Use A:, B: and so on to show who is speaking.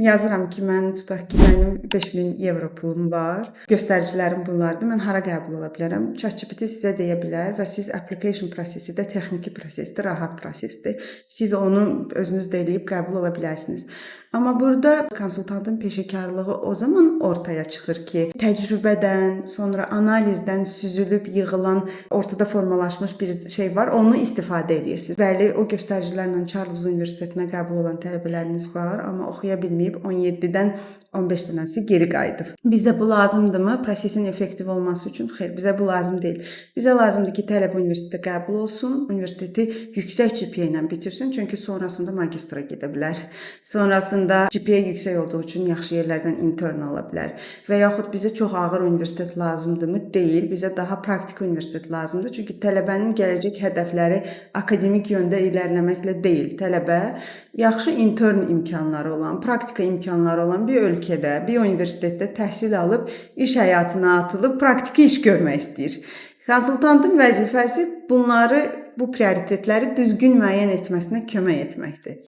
A: Yazıram ki, mən, tutaq ki, mənim 5000 evro pulum var. Göstəricilərim bunlardır. Mən hara qəbul ola bilərəm? ChatGPT sizə deyə bilər və siz application prosesi də texniki prosesdir, rahat prosesdir. Siz onu özünüz də eləyib qəbul ola bilərsiniz. Amma burada konsultantın peşəkarlığı o zaman ortaya çıxır ki, təcrübədən, sonra analizdən süzülüb yığılan, ortada formalaşmış bir şey var, onu istifadə edirsiniz. Bəli, o göstəricilərlə Charles Universitetinə qəbul olan tələbələrimiz var, amma oxuya bilməyib 17-dən 15 dənəsi geri qayıdıb. Bizə bu lazımdırmı? Prosesin effektiv olması üçün? Xeyr, bizə bu lazım deyil. Bizə lazımdır ki, tələbə universitetə qəbul olsun, universiteti yüksək GPA ilə bitirsin, çünki sonrasında magistra gedə bilər. Sonrasında GPA yüksək olduğu üçün yaxşı yerlərdən intern ala bilər. Və yaxud bizə çox ağır universitet lazımdırmı? Deyil. Bizə daha praktiki universitet lazımdır. Çünki tələbənin gələcək hədəfləri akademik yöndə irəliləməklə deyil. Tələbə yaxşı intern imkanları olan, praktika imkanları olan bir ölkədə, bir universitetdə təhsil alıb iş həyatına atılıb praktiki iş görmək istəyir. Konsultantın vəzifəsi bunları, bu prioritetləri düzgün müəyyən etməsinə kömək etməkdir.